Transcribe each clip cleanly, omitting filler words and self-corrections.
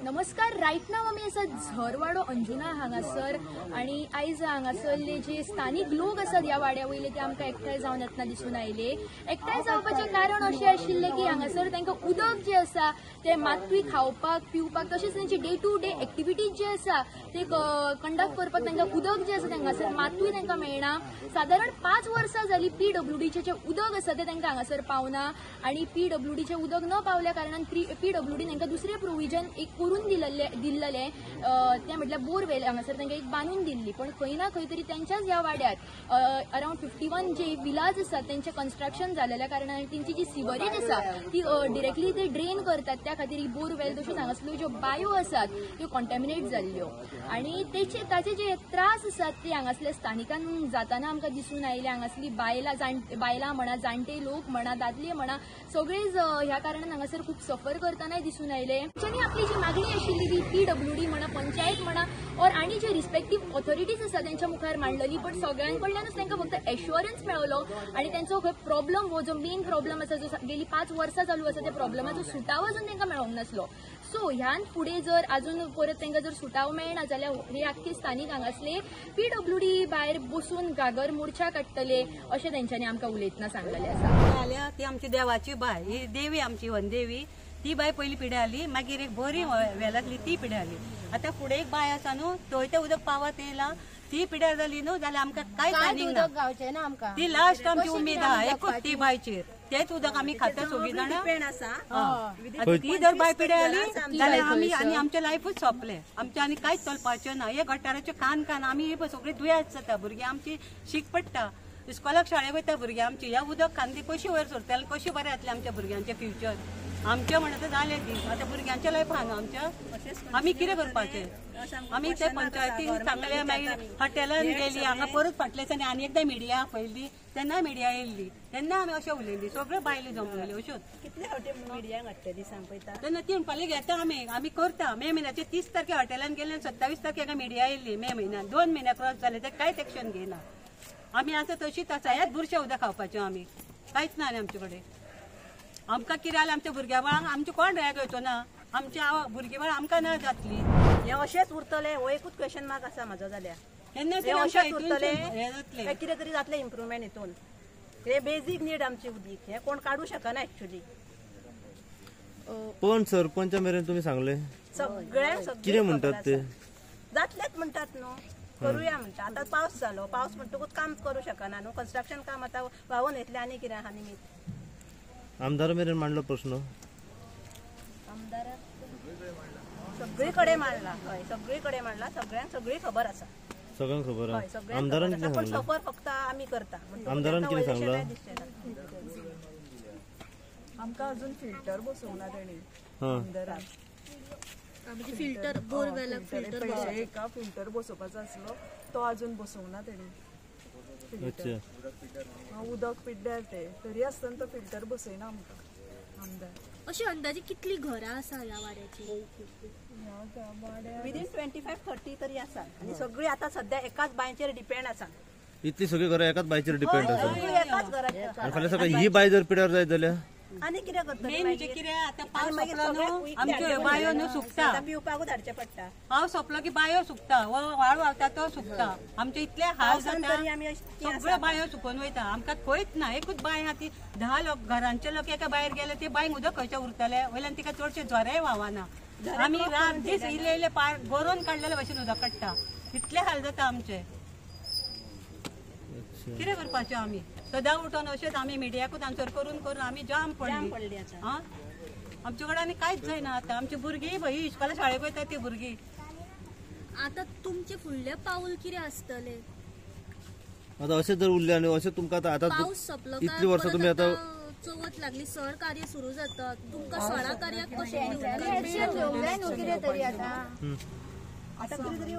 नमस्कार, रायट नाव आमी आसा झरवाडो अंजुना हांगासर आनी आयज हांगासरले जे स्थानीक लोक आसात ह्या वाड्या वयले ते आमकां एकठांय जावन येतना दिसून आयले. एकठांय जावपाचें कारण अशें आशिल्लें की हांगासर तांकां उदक जें आसा तें मातूय खावपाक पिवपाक तशेंच तांची डे टू डे एक्टिविटीज जे आसा ते कंडक्ट करपाक तांकां उदक जें आसा तांकां मातूय तांकां मेळना. सादारण 5 वर्सां जाली पीडब्ल्यूडीचें जें उदक आसा तें तांकां हांगासर पावना आनी पीडब्ल्यूडीचें उदक न पावल्या कारणान पीडब्ल्यूडीन तांकां दुसरें प्रोविजन एक करून दिल्लें तें म्हटल्यार बोरवेल हांगासर तांकां एक बांदून दिल्ली. पण खंय ना खंय तरी त्यांच्याच ह्या वाड्यार अरावंड 51 जे विलाज आसात तेंचें कन्स्ट्रक्शन जाल्ल्या कारणान तेंची जी सिवरेज आसा ती डिरेक्टली ते ड्रेन करतात. त्या खातीर ही बोरवेल तश्योच हांगासल्यो ज्यो बायो आसात त्यो कॉन्टेमिनेट जाल्ल्यो आनी ताचे जे त्रास आसात ते हांगासल्या स्थानिकांक जाताना आमकां दिसून आयले. हांगासली बायलां म्हणा, जाणटे लोक म्हणा, दादले म्हणा, सगळेच ह्या कारणान हांगासर खूब सफर करतानाय दिसून आयले. तांच्यांनी आपली जी मागणी आशिल्ली ती पीडब्ल्यूडी म्हणा, पंचायत म्हणा और आनी जे रिस्पेक्टीव ऑथॉरिटीज आसा त्यांच्या मुखार मांडलेली. पण सगळ्यां कडल्यानूच तांकां फक्त एश्योरन्स मेळलो आनी तांचो खंय प्रॉब्लम हो जो मेन प्रॉब्लम आसा जो गेली 5 वर्सां चालू आसा त्या प्रॉब्लमाचो सुटाव अजून तांकां मेळोंक नासलो. सो ह्यान फुडें जर अजून परत तांकां जर सुटाव मेळना जाल्यार हे आख्खे स्थानीक हांगासले पीडब्ल्यूडी भायर बसून घागर मोर्चा काडटले अशें तेंच्यांनी आमकां उलयतना सांगलेलें आसा. ती आमची देवाची बाय, ही देवी आमची वनदेवी, ती बाय पयली पिड्या आली, मागीर एक बरी वेलांतली ती पिड्या आली. आतां फुडें एक बाय आसा न्हू, थंय तें उदक पावत येयलां, ती पिड्यार जाली न्हू जाल्यार आमकां कांयच आनीक ना. ती लास्ट आमची उमेद आहा एकूच ती बायचेर, तेच उदक आमी खाता सगळीं जाणां. ती जर बाय पिड्यार आली जाल्यार आमी आनी आमचें लायफूच सोंपलें, आमचें आनी कांयच चलपाचें ना. हे गटाराचे कान कान आमी सगळीं दुयेंस जाता, भुरगीं आमची शीक पडटा, इस्कॉलाक शाळेक वयता भुरगीं आमची. ह्या उदक खावन ती कशी वयर सरतली, कशी बरें जातलें आमच्या भुरग्यांचें फ्युचर. आमचें म्हणटा जालें दीस, आतां भुरग्यांचें लायफ आहा न्हू आमच्या, आमी कितें करपाचें. आमी ते पंचायतीन सांगलें, मागीर हॉटेलान गेली, हांगा परत फाटल्या दिसांनी आनी एकदां मिडिया आपयली, तेन्ना मिडिया येयल्ली, तेन्ना आमी अशें उलयली, सगळ्यो बायलो जमलेल्यो अश्योच. कितले फावटी मिडियांक हाडटली सांग पळयता. तेन्ना ती म्हणपाक घेता आमी, आमी करता. मे म्हयन्याचे 30 तारखे हॉटेलान गेले, 27 तारखेक मिडिया येयल्ली. मे म्हयन्यान 2 म्हयने क्रॉस जाले, ते कांयच एक्शन घेयना. आमी आतां तशीच आसा, ह्याच बुरशें उदक खावपाचें आमी, कांयच ना आनी आमचे कडेन. आमकां कितें जालें आमच्या भुरग्या बाळांक आमचें कोण हें घेवचो ना, आमच्या भुरगीं बाळ आमकां ना जातली. हें अशेंच उरतलें हो एकूच क्वेश्चन मार्क आसा म्हाजो. जाल्यार केन्ना हें अशेंच उरतलें काय कितें तरी जातलें इम्प्रुवमेंट हितून. हें बेजीक नीड आमची उदीक, हें कोण काडूं शकना एक्चुअली. पण सरपंचा मेरेन तुमी सांगलें सगळ्यांक, कितें म्हणटात ते जातलेच म्हणटात न्हू, करुया म्हणटा. आतां पावस जालो, पावस म्हणटकूच काम करूं शकना न्हू, कन्स्ट्रक्शन काम आतां व्हांवून येतलें आनी कितें आहा निमीत. आमदारा मेरेन मांडलो प्रश्न, आमदाराक सगळी कडेन मांडला, हय सगळी कडेन मांडला, सगळ्यांक सगळी खबर आसा, सगळ्यांक खबर आसा. आमदारान कितें सांगलें? सफर फक्त आमी करता. आमदारान कितें सांगलां? आमकां अजून फिल्टर बसोवंक ना तेणी आमदारान, फिल्टर बोरवेलाक फिल्टर पयशे एका फिल्टर बसोवपाचो आसलो तो अजून बसोवंक ना तेणी. उदक पिड्ड्यार ते तरी आसतना तो फिल्टर बसयना आमकां आमदार. अशी अंदाजे कितली घरां आसा ह्या वाड्याची? विदीन 25-30 तरी आसा आनी सगळीं आतां सद्या एकाच बांयचेर डिपेंड आसा. इतली सगळीं घरां एकाच बांयचेर डिपेंड आसा? एकाच घराचेर. आनी फाल्यां सकाळी ही बांय जर पिड्यार जायत जाल्यार आनी कितें करतले? मेन म्हणजे कितें, आतां पावस सोंपलो न्हू आमच्यो बायो न्हू सुकता, पिवपाकूच हाडचें पडटा. पावस सोंपलो की बायो सुकता, व्हाळ व्हांवता तो सुकता, आमचे इतले हाल जाता, सगळ्यो बायो सुकून वयता, आमकां खंयच ना. एकूच बांय आहा ती 10 लोक घरांचे लोक एका भायर गेले ते बांयक उदक खंयचें उरतलें, वयल्यान तिका चडशें झरेय व्हांवना. आमी रात दीस इल्ले इल्ले पार गरोवन काडलेले भशेन उदक काडटा, इतले हाल जाता आमचे. कितें करपाचें आमी? सदां उठोन अशेंच आमी मिडियाकूच आन्सर करून करून आमी जाम पडली. आं, आमचे कडेन आनी कांयच जायना आतां. आमची भुरगीं भई इस्कॉला शाळेक वयता ती भुरगीं. आतां तुमचें फुडलें पावल कितें आसतलें? आतां अशें जर उरलें आनी अशें तुमकां आतां पावस सोंपलो इतलीं वर्सां तुमी आतां चवथ लागली, सण कार्य सुरू जाता, तुमकां सणा कार्याक कशें कितें तरी आतां आतां कितें तरी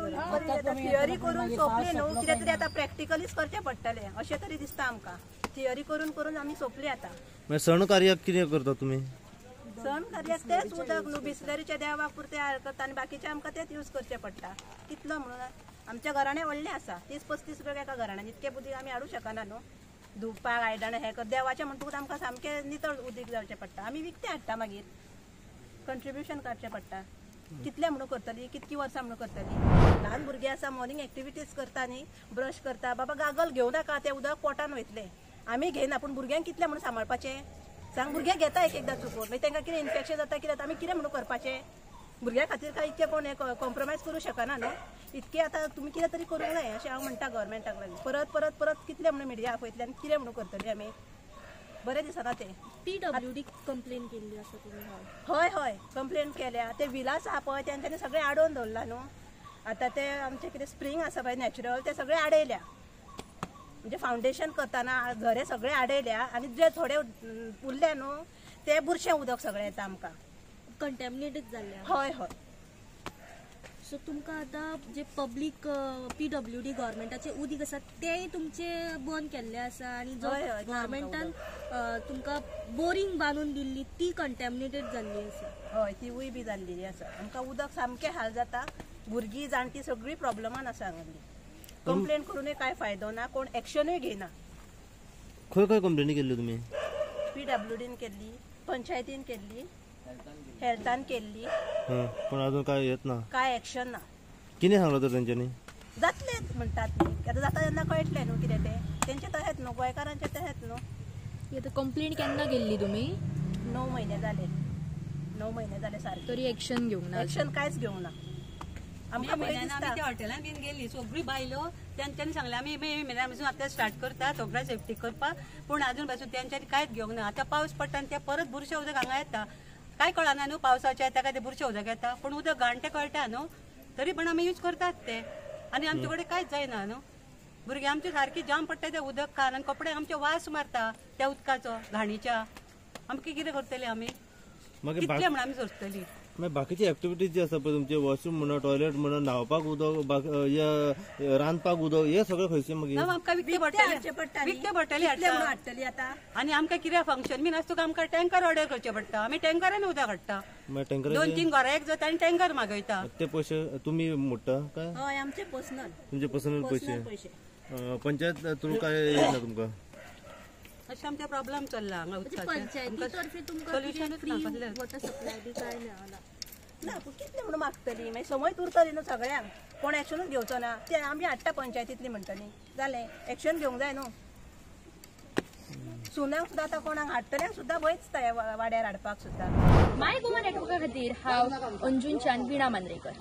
थियरी करून सोंपली न्हू, कितें तरी आतां प्रॅक्टिकलीच करचें पडटलें अशें तरी दिसता आमकां. थियरी करून करून आमी सोंपली आतां. सण कार्याक कितें करता तुमी? सण कार्याक तेच उदक न्हू बिसलरीच्या देवाक पुरतें करता आनी बाकीचें आमकां तेच यूज करचें पडटा. कितलो म्हणून आमच्या घराणें व्हडलें आसा, 30-35 लोक एका घराण्यान, इतकें उदीक आमी हाडूं शकना न्हू. धुवपाक आयदनां हें कर देवाचें म्हणटकूच आमकां सामकें नितळ उदीक जावचें पडटा. आमी विकतें हाडटा, मागीर कंट्रिब्युशन काडचें पडटा. कितले म्हणून करतली, कितकी वर्सां म्हणून करतली. ल्हान भुरगीं आसा, मॉर्निंग एक्टिविटीज करता न्ही, ब्रश करता, बाबा गागल घेवं नाका, तें उदक पोटान वयतलें. आमी घेयना पूण भुरग्यांक कितलें म्हणून सांबाळपाचें सांग. भुरग्यांक घेता एक एकदां चुकून, मागीर तांकां कितें इन्फेक्शन जाता कितें जाता, आमी कितें म्हणून करपाचें? भुरग्यां खातीर काय इतकें कोण कॉम्प्रोमायज करूं शकना न्हू. इतकें आतां तुमी कितें तरी करूंक जाय अशें हांव म्हणटा गव्हर्मेंटाक लागून. परत परत परत कितलें म्हणून मिडिया आपयतले आनी कितें म्हणून करतली आमी, बरें दिसना तें. पीडब्ल्यूडी कंप्लेन केल्ली आसा तुमी? हय हय, कंप्लेन केल्या. ते विलास आहा पळय तेंच्यांनी सगळें आडोवन दवरलां न्हू. आतां ते आमचें कितें स्प्रींग आसा पळय नॅचरल, ते सगळें आडयल्या. म्हणजे फावंडेशन करतना झरे सगळे आडयल्या आनी जे थोडे उरले न्हू ते बुरशें उदक सगळें येता आमकां, कंटेमिनेटेड जाल्ले. हय हय. सो तुमकां आतां जे पब्लीक पीडब्ल्यूडी गव्हर्मेंटाचे उदीक आसा तेय तुमचे बंद केल्ले आसा आनी जो गव्हर्मेंटान तुमकां बोरींग बांदून दिल्ली ती कंटेमिनेटेड जाल्ली आसा. हय, तिवूय बी जाल्ली आसा. आमकां उदक सामकें हाल जाता, भुरगीं जाणटीं सगळीं प्रॉब्लमान आसा हांगासरली. कंप्लेन करूनय कांय फायदो ना, कोण एक्शनूय घेयना. खंय खंय कंप्लेनी केल्ली तुमी? पीडब्ल्यूडीन केल्ली, पंचायतीन केल्ली, हेल्थान केल्ली, पण अजून काय येत ना, काय एक्शन ना. कितें सांगलां तर तेंच्यांनी? जातले म्हणटात न्ही, आतां जाता तेन्ना कळटलें न्हू कितें तें. तेंचें तशेंच न्हू, गोंयकारांचें तशेंच न्हू. आतां कंप्लेन केन्ना केल्ली तुमी? 9 म्हयने जाले, 9 म्हयने जाले सारके. तरी एक्शन घेवंक ना? एक्शन कांयच घेवंक ना. आमकां आमी त्या हॉटेलान बीन गेली सगळी बायलो, तेंच्यांनी सांगलें आमी मे म्हयन्या पासून आतां स्टार्ट करता सगळ्या सेफ्टी करपाक, पूण आजून पासून तेंच्यांनी कांयच घेवंक ना. आतां पावस पडटा आनी ते परत बुरशें उदक हांगा येता, काय कळना न्हू पावसाचें येता काय तें बुरशें उदक येता, पूण उदक घाण तें कळटा न्हू, तरी पण आमी यूज करतात ते. आनी आमचे कडेन कांयच जायना न्हू. भुरगीं आमची सारकी जाम पडटा ते उदक खान आनी कपडे आमचे वास मारता त्या उदकाचो घाणीच्या. आमकां कितें करतले आमी, कितले म्हण आमी सोंसतली? मागीर बाकीची एक्टिविटीज जी आसा पळय तुमचे, वॉशरूम म्हणा, टॉयलेट म्हणा, न्हावपाक उदक, रांदपाक उदक, हे सगळें खंयचें मागीर? आमकां विकते पडटले, विकते पडटले हाडटली आतां. आनी आमकां कितें फंक्शन बीन आसता आमकां टँकर ऑर्डर करचें पडटा, आमी टँकरान उदक हाडटा. 2-3 घरां एक जाता आनी टँकर मागयता. ते पयशे तुमी मोडटा काय? हय, आमचे पर्सनल. तुमचे पर्सनल पयशे? पंचायत थ्रू काय येना तुमकां? अशें आमचें प्रॉब्लम चल्ला हांगा उदकाचें. पंचायती तर्फे तुमकां फ्री वॉटर सप्लाय बी काय मेळना? ना, पूण कितलें म्हणून मागतली, मागीर समज उरतली न्हू सगळ्यांक, कोण एक्शनूच घेवचो ना. ते आमी हाडटा पंचायतींतली म्हणटली, जालें, एक्शन घेवंक जाय न्हू. सुनांक सुद्दां आतां कोणाक हाडटल्यांक सुद्दां भंय दिसता वाड्यार हाडपाक सुद्दां. माय गोवा नेटवर्का खातीर हांव अंजूनच्यान वीणा मांद्रेकर.